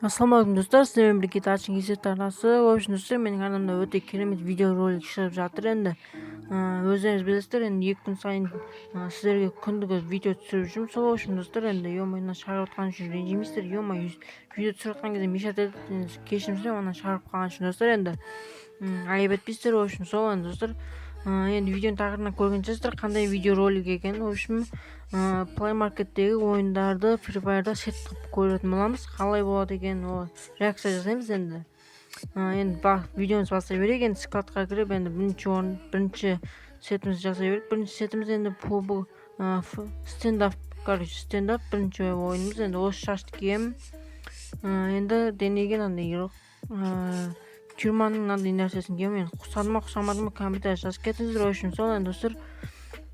Ассалаумағалейкум, достар! Сіздермен бірге Даршын Кз арнасы. В общем, достар, менің арнамда өте керемет видеоролик шығып жатыр. Енді өздеріңіз білесіздер, енді 2 күн сайын сіздерге күндігі видео түсіріп жүрмін. Сол үшін, достар, енді, е, мына шығарып жатқан үшін ренжімейсіздер. Е, видео түсіріп жатқан кезде мешать етеді, енді кешірім сұраймын ана шығарып қалған үшін. Достар, енді айып етпейсіздер. В общем, сол енді, достар, енді видеоның тақырыбынан көрген шығарсыздар қандай видеоролик екенін. В общем, Play Markеттегі ойындарды Free Fire'да сет қылып көретін боламыз, қалай болады екен, ол реакция жасаймыз. Енді видеомызды бастай берейік. Енді складқа кіріп, енді бірінші орын, бірінші сетімізді жасай берейік. Бірінші сетіміз енді PUBG Standoff. Короче, Standoff бірінші ойынымыз. Енді осы шашты киемін. Енді денеге мынандай тюрьманың мынандай нәрсесін киемін. Енді ұқсады ма, ұқсамады ма, комментарий жазып кетіңіздер. В общем, сол енді, достар,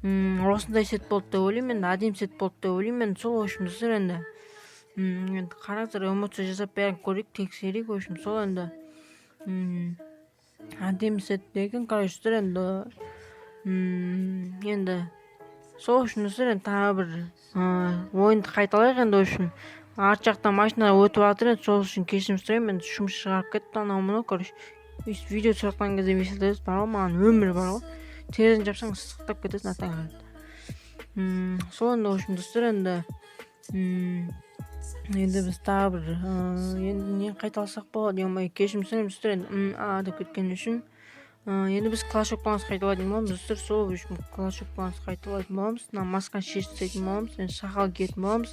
осындай сет болды деп ойлаймын. Енді әдемі сет болды деп ойлаймын. Енді сол, в общем, достар, енді қараңыздар, эмоция жасап, бәрін көрейік, тексерейік. В общем, сол енді әдемі сет екен. Короче, достар, енді сол үшін, достар, енді тағы бір ойынды қайталайық. Енді, в общем, арт жақтан машина өтіп жатыр, енді сол үшін кешірім сұраймын. Енді шум шығарып кетті, анау мынау. Короче, өйстіп видео түсіріп жатқан кезде мешать бар ғой маған, өмір бар ғой, терезені жапсаң, ыстықтап кетесің атаң. Сол енді, в общем, достар, енді біз тағы бір енді не қайталасақ болады? Е, кешірім сұраймын, достар, енді а деп кеткен үшін. Енді біз Clash of Clans қайталайтын боламыз, достар. Сол, в общем, Clash of Clans қайталайтын боламыз. Мына масканы шешіп тастайтын боламыз, енді сақал киетін боламыз,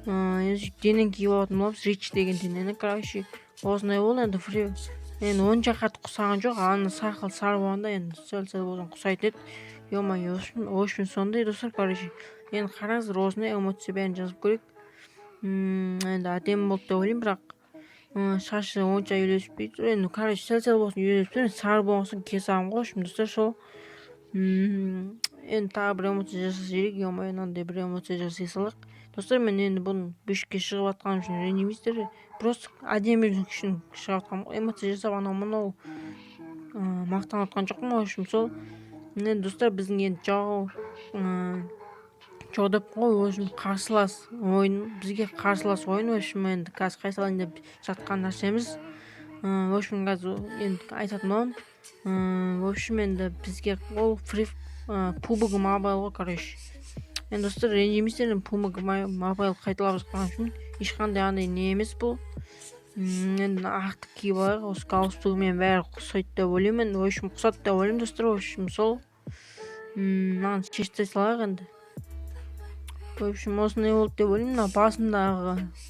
енді денені киіп алатын боламыз, Рич деген денені. Короче, осындай болды. Енді фри, енді онша қатты ұқсаған жоқ. Ана сақал сары болғанда, енді сәл сәл болсын ұқсайтын еді. Е мое, в общем, сондай, достар. Короче, енді қараңыздар, осындай эмоция, бәрін жазып көрейік. Енді әдемі болды деп ойлаймын, бірақ шашы онша үйлеспей тұр. Енді, короче, сәл сәл болсын үйлесіп тұр. Енді сары болған соң кие саламын ғой. В общем, достар, сол енді тағы бір эмоция жасаса керек. Е, мынандай бір эмоция жасай салайық. Достар, мен енді бұны бішке шығып жатқаным үшін ренжімейсіздер, просто әдемілік үшін шығып жатқанмын ғой. Эмоция жасап, анау мынау мақтанып жатқан жоқпын. В общем, сол енді, достар, біздің енді жау, жау деп қой, в общем, қарсылас ойын, бізге қарсылас ойын. В общем, енді қазір қайталайын деп жатқан нәрсеміз, в общем, қазір енді айтатын боламын. В общем, енді бізге ол фри PUBG Mobile ғой. Короче, енді, достар, ренжімейсіздер, PUBG Mobile қайталап жатқан үшін. Ешқандай андай не емес бұл. Енді ақты киіп алайық, осы галстугымен бәрі ұқсайды деп ойлаймын. Енді, в общем, ұқсады деп ойлаймын, достар. В общем, сол мынаны шешіп тастай салайық. Енді, в общем, осындай болды деп ойлаймын. Мына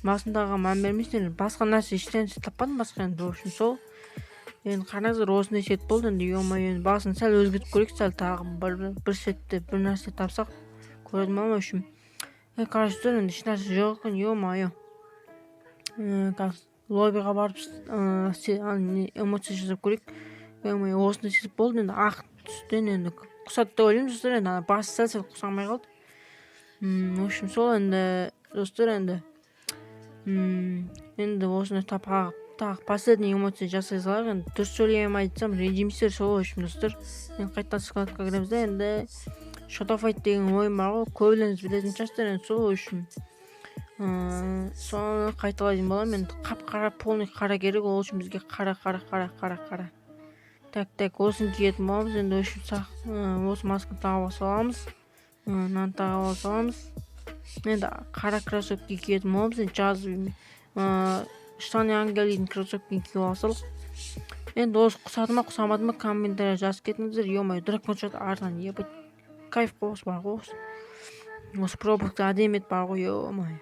басындағыға мән бермейсіңдер, басқа нәрсе, ештеңе таппадым басқа. Енді, в общем, сол енді, қараңыздар, осындай сет болды. Енді, е мое, енді басын сәл өзгертіп көрейік, сәл тағы бір сетте бір нәрсе тапсақ, көретін боламын. В общем, короче, достар, енді ешнәрсе жоқ екен. Е мое, қазір лоббиға барып эмоция жасап көрейік. Е мое, осындай сет болды. Енді ақ түстен енді ұқсады деп ойлаймын, достар. Енді ана басы сәл сәл ұқсамай қалды. В общем, сол енді, достар, енді осындай тағы последний эмоция жасай салайық. Енді дұрыс сөйлей айтсам, ренжімейсіздер. Сол, в общем, достар, енді қайтадан складқа кіреміз да, енді Shadow Fight деген ойын бар ғой, көбілеріңіз білетін шығарсыздар. Енді сол, в общем, соны қайталайтын боламын. Енді қап қара, полный қара керек, ол үшін бізге қара, қара, қара, қара, қара. Так, так, осыны киетін боламыз. Енді, в общем, осы масканы тағып саламыз, мынаны тағып ала саламыз. Енді қара кроссовки киетін боламыз. Енді жазып штаны ангел дейтін кроссовканы киіп ала салдық. Енді осы ұқсады ма, ұқсамады ма, комментария жазып кетіңіздер. Е мое, дракон шығады артынан, ебать, кайф қой осы бар ғой. Осы пропуск әдемі еді бар ғой. Е мое,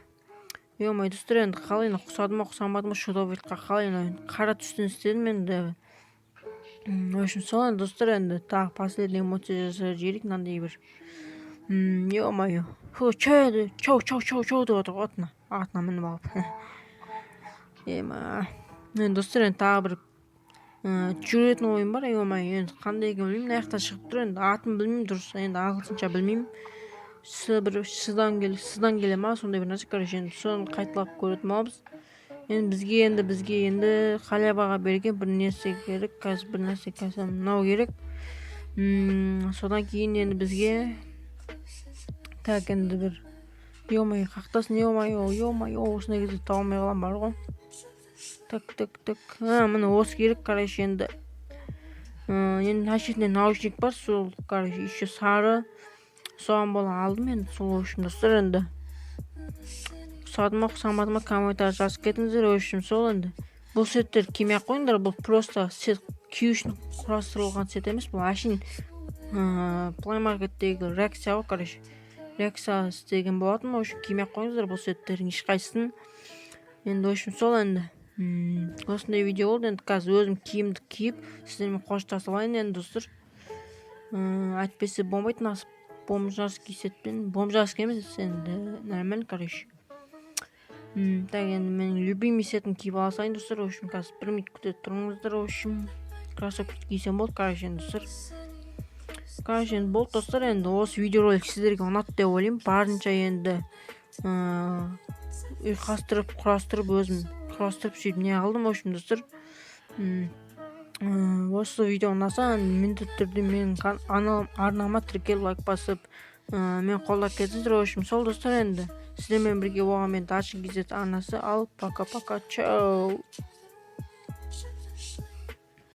е мое, достар, енді қалай, ұқсады ма, ұқсамады ма? Шудовитқа қалай қара түстен істедім енді. В общем, сол енді, достар, енді тағы последний эмоция жасап жіберейік мынандай бір. Е мое, фу, че, чоу, чоу, чоу, чоу деп отыр ғой атына мініп алып. Ема, енді, достар, енді тағы бір жүретін ойын бар. Е мое, енді қандай екенін білмеймін, мына жақта шығып тұр. Енді атын білмеймін дұрыс, енді ағылшынша білмеймін. С бір сдан келе ма, сондай бір нәрсе. Короче, енді соны қайталап көретін боламыз. Енді бізге енді халяваға берген бір нәрсе керек қазір, бір нәрсе қазір мынау керек. Содан кейін енді бізге, так, енді бір, е мое, қақтасын. Е мое, е мое, осындай кезде таба алмай қаламын бар ғой. Так, так, так, а, міне, осы керек, короче. Енді енді мына жерінде наушник бар, сол, короче, еще сары, соған бола алдым енді. Сол, в общем, достар, енді ұқсады ма, ұқсамады ма, комментарий жазып кетіңіздер. В общем, сол. Енді бұл сеттерді кимей ақ қойыңдар, бұл просто сет, кию үшін құрастырылған сет емес, бұл әшейін Плей Маркеттегі реакция ғой, короче, реакция істеген болатын. В общем, кимей ақ қойыңыздар бұл сеттердің ешқайсысын енді. В общем, сол. Енді осындай видео болды. Енді қазір өзім киімді киіп, сіздермен қоштасып алайын енді, достар. Әйтпесе болмайды мына бомжарский сетпен, бомжарский емес енді, нормально, короче. Так, енді менің любимый сетім киіп ала салайын, достар. В общем, қазір бір минут күте тұрыңыздар. В общем, кроссовки кисем болды, короче. Енді, достар, короче, енді болды, достар. Енді осы видеоролик сіздерге ұнады деп ойлаймын. Барынша енді ұйқастырып, құрастырып, өзім құрастырып, сөйтіп не қылдым. В общем, достар, осы видео ұнаса, міндетті түрде менің арнама тіркеліп, лайк басып, мені қолдап кетіңіздер. В общем, сол, достар. Енді сіздермен бірге болған мен, Даршын KZ арнасы. Ал пока, пока, чао.